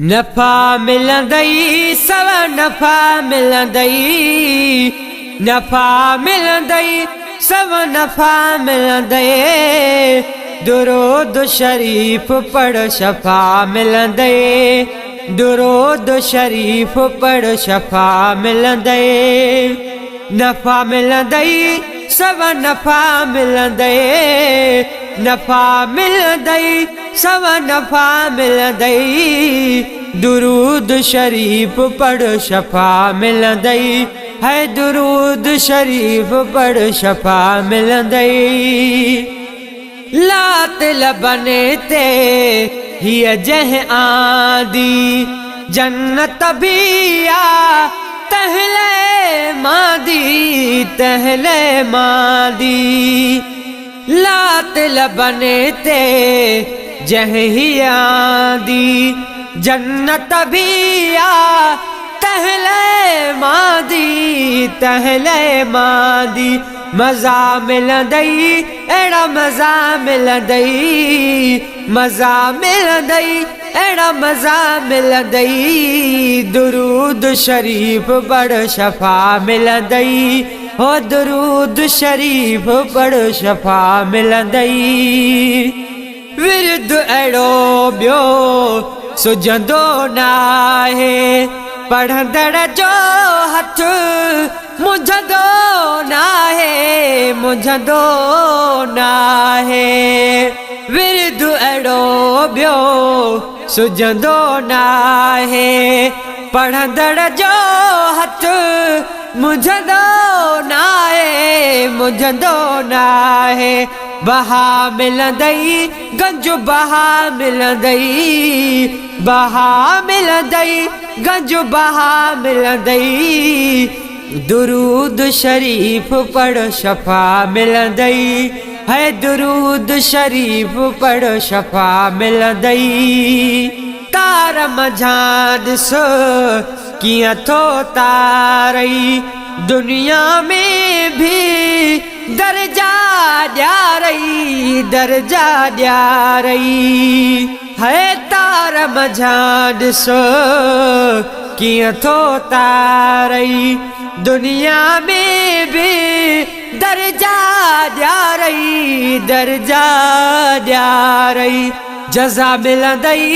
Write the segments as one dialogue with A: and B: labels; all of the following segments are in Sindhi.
A: نفعا ملندئي سوا نفعا ملندئي نفعا ملندئي سوا نفعا ملندئي درود شريف پڙهه شفا ملندئي درود شريف پڙهه شفا ملندئي نفعا ملندئي سوا نفعا ملندئي نفعا ملندئي سوا نفعا ملندئي درود شريف پڙهه شفا ملندئي هي درود شريف پڙهه شفا ملندئي لات لبن تي هيء جنهن آندي جنت به آ تنهن لئه ماندي تنهن لئه ماندي لات لبن تي جنهن هيء آندي جنت به آ تنهن لئه ماندي تنهن لئه ماندي مزا ملندئي اهڙا مزا ملندئي مزا ملندئي اهڙا مزا ملندئي درود شريف پڙهه شفا ملندئي هو درود شريف پڙهه شفا ملندئي ورد اهڙو ٻيو سجهندو ناهي پڙهندڙ جو هٿ منجهندو ناهي منجهندو ناهي ورد اهڙو ٻيو سجهندو ناهي پڙهندڙ جو هٿ منجهندو ناهي منجهندو ناهي بها ملندئي گنج بها ملندئي بها ملندئي گنج بها ملندئي درود شريف پڙهه شفا ملندئي هي درود شريف پڙهه شفا ملندئي تار منجهان ڏس ڪيئن ٿو تارئي دنيا ۾ ڀي درجا ڏيارئي درجا ڏيارئي هي تار منجهان ڏس ڪيئن ٿو تارئي دنيا ۾ به درجا ڏيارئي درجا ڏيارئي جزا ملندئي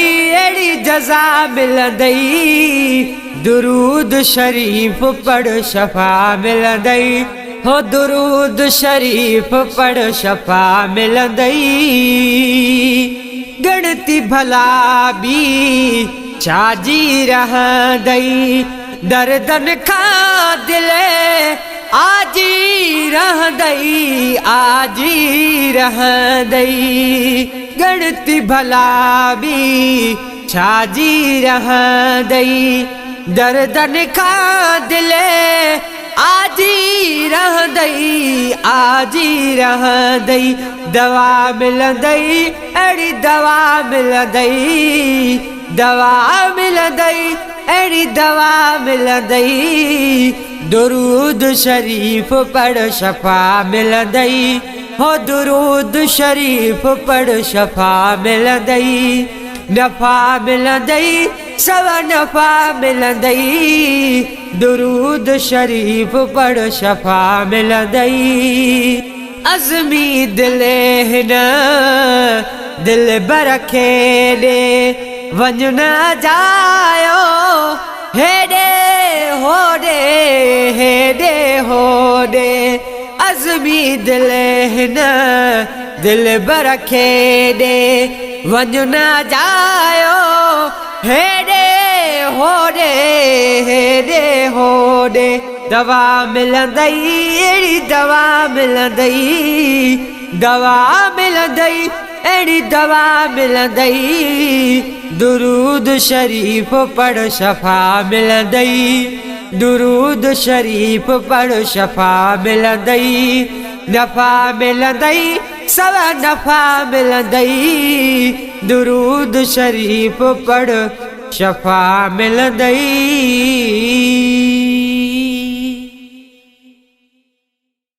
A: اهڙي جزا ملندئي درود شريف پڙهه شفا ملندئي هو درود شريف پڙهه شفا ملندئي ڳڻتي ڀلا ٻي ڇا جي رهندئي دردن کان دل آجي رهندئي آجي رهندئي ڳڻتي ڀلا ٻي ڇا جي رهندئي دردن کان دل آجي رهندئي آجي رهندئي دوا ملندئي اهڙي دوا ملندئي دوا ملندئي اهڙي دوا ملندئي درود شريف پڙهه شفا ملندئي هو درود شريف پڙهه شفا ملندئي نفع ملندئي سوا نفع ملندئي درود شريف پڙهه شفا ملندئي عزمي دل هن دلبر کي ڏي وڃ نه اجايو هيڏي هوڏي هيڏي هوڏي عزمي دل هن دلبر کي ڏي وڃ نه اجايو هيڏي هوڏي هيڏي هوڏي دوا ملندئي اهڙي دوا ملندئي دوا ملندئي اهڙي دوا ملندئي درود شريف پڙهه شفا ملندئي درود شريف پڙهه شفا ملندئي نفع ملندئي سوا نفع ملندئي درود شريف پڙهه شفا ملندئي.